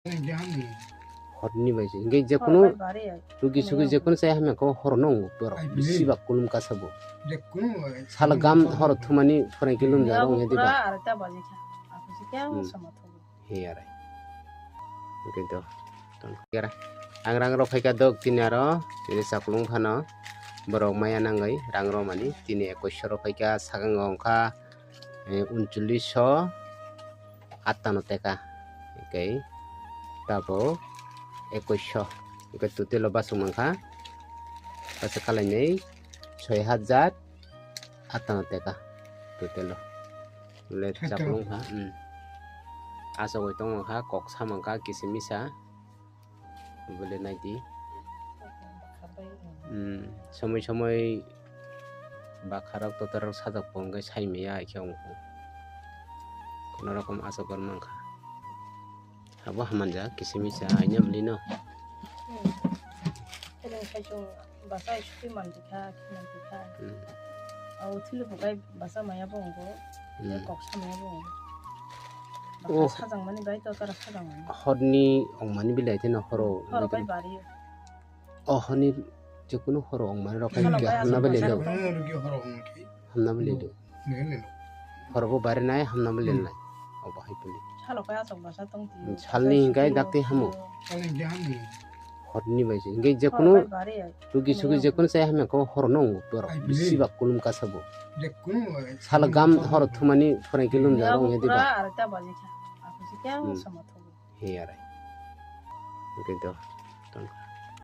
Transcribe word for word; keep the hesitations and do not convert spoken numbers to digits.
Horni bai se. Hingke jekunu rugi sugi jekunu chaya hamya ko horo no ongo borok. Bisi ba kulum kasa bo. Sala gam horo thumani phurai ke lum jaro ongya diba. He arai. Hingke to. Ang rang rok phaika dok tini aro tini chakulung phano borok maya nangoi rang romani tini ekkoisho rok phaika sakang ongkha. Eh, uncholish so attano teka, okay, tabo ekkoisho, okay, total o basuk mankha, basa kalainai soi hajar attano teka total o, le chaplung kha, hmm, asogoi tongma kha, kok samang kha kisa misa. Bole naidi. Hmm, somoi somoi bakharok totorok sajak bo hwnkhe sai maya khe wngkha. Kono rokom aswk gorma wngkha. Abo hamanja kisa misa aina bwlwino. Hmm. Eleng sai chwng basa sui mantikha, khe mantikha. Hmm. Abo thili bukai basa maya bo wngkha. Hmm. Kok samaya bo wngkha. Oh. Basa sajangmani bai to tara sajangmani. Horni ongmani belai teno horo. Horo bai bari. Oh, horni jekunu horo ongmani rok hai hamna belai lo. Hamna belai lo. Horo bo bari nai hamna belai nai. Obo hai puli. Salo kaya sok basa tong ti. Salni hingkai dakti hamu. Horni bai se. Hingkai jekunu rugi sugi jekunu chaya hamya ko horo no ongo borok. Bisi ba kulum kasa bo. Sala gam horo thumani phurai ke lum jaro ongya diba. He arai. Hingke to.